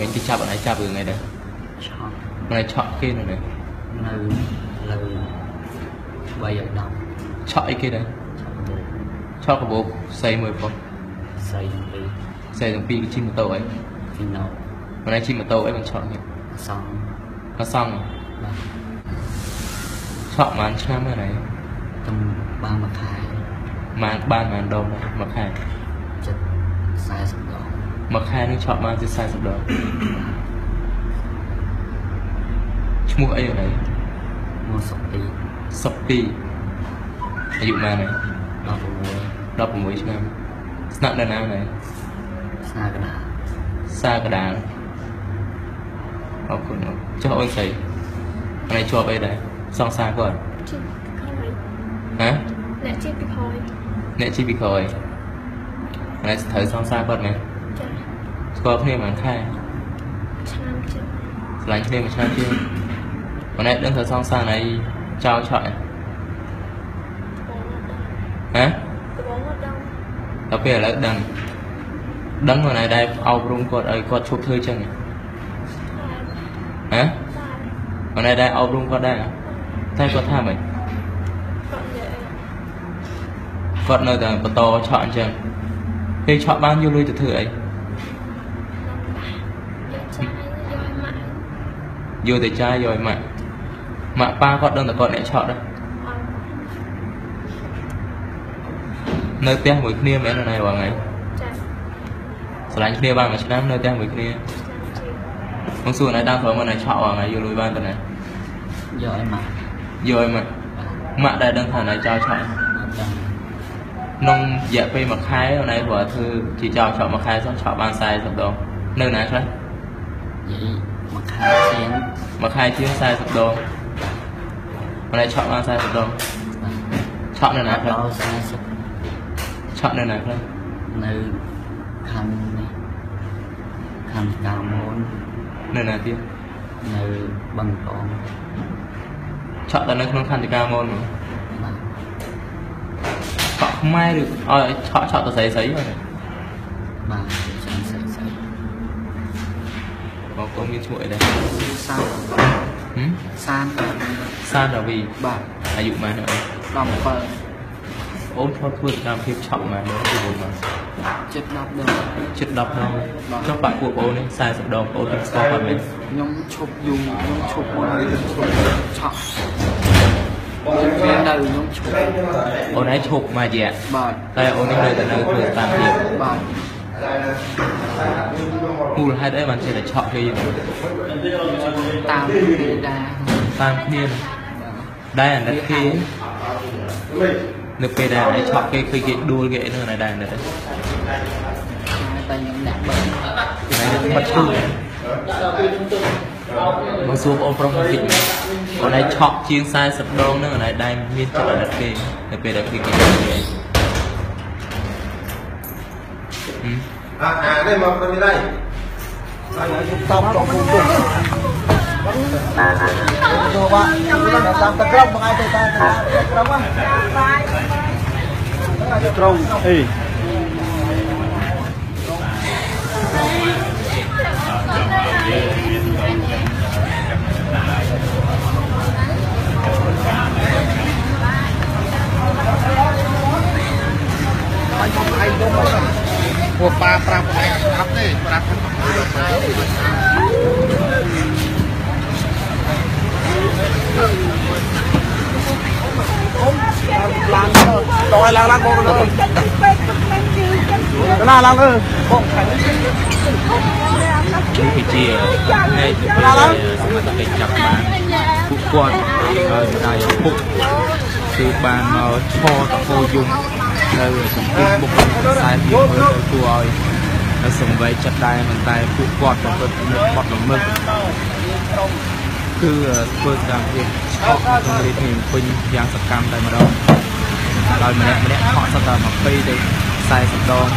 មិញគេចាប់អត់ឲ្យចាប់រឿងអីដែរ ឆក់ មិនឲ្យឆក់គេនៅនេះ នៅលើ3ឲ្យ10 ឆក់អីគេដែរ ឆក់កបោ ឆក់កបោស្អីមួយផង ស្រីទាំងពីរ ស្អីទាំងពីរគេជិះម៉ូតូអី ជិះណូ មិនឲ្យជិះម៉ូតូអីមិនឆក់គេ អសង អសង បាទ ឆក់ប៉ុន្មានឆ្នាំហើយ ទំបានមួយខែ បានបានប៉ុន្មានដងដែរមួយខែ ចិត្ត40ដង មួយខែនឹងឆក់បានជិត40ដងឈ្មោះអីហ្នឹង មកសុកទី សុកទីអាយុប៉ុន្មានហើយ 16 16ឆ្នាំស្នាក់នៅណាហ្នឹង ស្នាកដាល សាកដាលអរគុណចុះអូនស្រីអីជាប់អីដែរសង្សារគាត់ ជិះពីក្រោយ ហ៎ អ្នកជិះពីក្រោយ អ្នកជិះពីក្រោយហើយត្រូវសង្សារគាត់មែន ចា ស្គាល់គ្នាប៉ុន្មានខែ ឆ្នាំជាង ស្រឡាញ់គ្នាមួយឆ្នាំជាងម្នាក់ដឹងត្រូវសង្សារណៃចោលឆក់ បងអត់ដឹង ហ៎ បងអត់ដឹង ដល់ពេលឥឡូវដឹងដឹងខ្លួនឯងដែរអប់រំគាត់ឲ្យគាត់ឈប់ធ្វើចឹងហ៎ បាទ ខ្លួនឯងដែរអប់រំគាត់ដែរតែគាត់ថាម៉េច គាត់និយាយអី គាត់នៅតែបន្តឆក់អញ្ចឹងពេលឆក់បានយកលុយទៅធ្វើអី យកចាយយកឲ្យម៉ាក់ យកទៅចាយយកឲ្យម៉ាក់ម៉ាក់ប៉ាគាត់ដឹងតែគាត់អ្នកឆក់ដែរ អត់ នៅផ្ទះមួយគ្នាមែនណារាល់ថ្ងៃ ចា ស្រឡាញ់គ្នាបានមួយឆ្នាំនៅផ្ទះមួយគ្នា ឆ្នាំជាង មកសួរណៃតាមក្រោយមកណៃឆក់រាល់ថ្ងៃយកលុយបានទៅណា យកឲ្យម៉ាក់ យកឲ្យម៉ាក់ បាទ ម៉ាក់ដែលដឹងថាណៃចោលឆក់ អត់ដឹង ក្នុងរយៈពេលមួយខែណៃព្រោះធ្វើជាចោលឆក់មួយខែសោះឆក់បាន40ដងនៅណាខ្លះ និយាយមួយខែជាង មួយខែជាង40ដងណៃឆក់បាន40ដង បាទ ឆក់នៅណាខ្លះ ដល់40 ឆក់នៅណាខ្លះ នៅខណ្ឌនេះខណ្ឌកាមូន នៅណាទៀត នៅបឹងកង ឆក់តែនៅក្នុងខណ្ឌកាមូនហ្មង បាទ ឆក់ខ្មែរឬឲ្យឆក់ឆក់ទៅស្រីស្រីហ្នឹង បាទចាំស្អីស្អី បងប្អូនមានឈ្មោះអីដែរ សាន ហឹម សាន សានរាវី បាទ អាយុប៉ុន្មានហើយ 17 អូនធ្លាប់ធ្វើសកម្មភាពឆក់ប៉ុន្មានដងពីមុនមក ចិត្ត10ដង ជិត10ដងចុះបាក់ពួកបងអូននេះ40ដងបងអូនទាំងស្គាល់គាត់មែន ខ្ញុំឈប់យូរខ្ញុំឈប់មុនខ្ញុំឈប់ឆក់ខ្ញុំនៅខ្ញុំឈប់ អូនឯងឈប់មួយរយៈ បាទ តែអូននេះនៅតែនៅធ្វើសកម្មភាព បាទ មូលហេតុអីបានចេះតែឆក់គេយ៉ាងហ្នឹង តាមគ្នាដែរ តាមគ្នាដែរអាណិតគេនៅពេលដែលឯងឆក់គេឃើញគេដួលគេអីហ្នឹងដែរអាណិតឯង តែខ្ញុំដាក់បើ ឯងបាត់ឈឺមកសួរបងប្រុសបន្តិចមែនអូនឯងឆក់ជាង40ដងហ្នឹងអូនឯងដែរមានចិត្តអាណិតគេនៅពេលដែលគេគេដួលគេអីហឹម អានេះមកទៅនេះ តបតបពុំពុំទៅបាទតាមតក្រុមបងឯងទៅតាមក្រុមហ្នឹង ក្រុងអី ពួកប៉ាប្រាប់ឯងស្ដាប់ទេប្រាប់ឡើងដល់ឡើងឡើងបងទៅណាឡើងទៅបង នេះគឺជានៃសមត្ថកិច្ចចាប់បានពួកគាត់ហើយម្ដាយឪពុកគឺបានមកឈរតកោយំនៅចំពោះមុខខ្សែពីមើលទៅគួរឲ្យសង្វេគចិត្តដែរមិនតែពួកគាត់ប្រព្រឹត្តនៅបទល្មើសគឺធ្វើសកម្មភាពឆក់នៅក្នុងរាជធានីភ្នំពេញយ៉ាងសកម្មតែម្ដងដោយម្នាក់ម្នាក់ឆក់សតតែ20ទៅ40ដង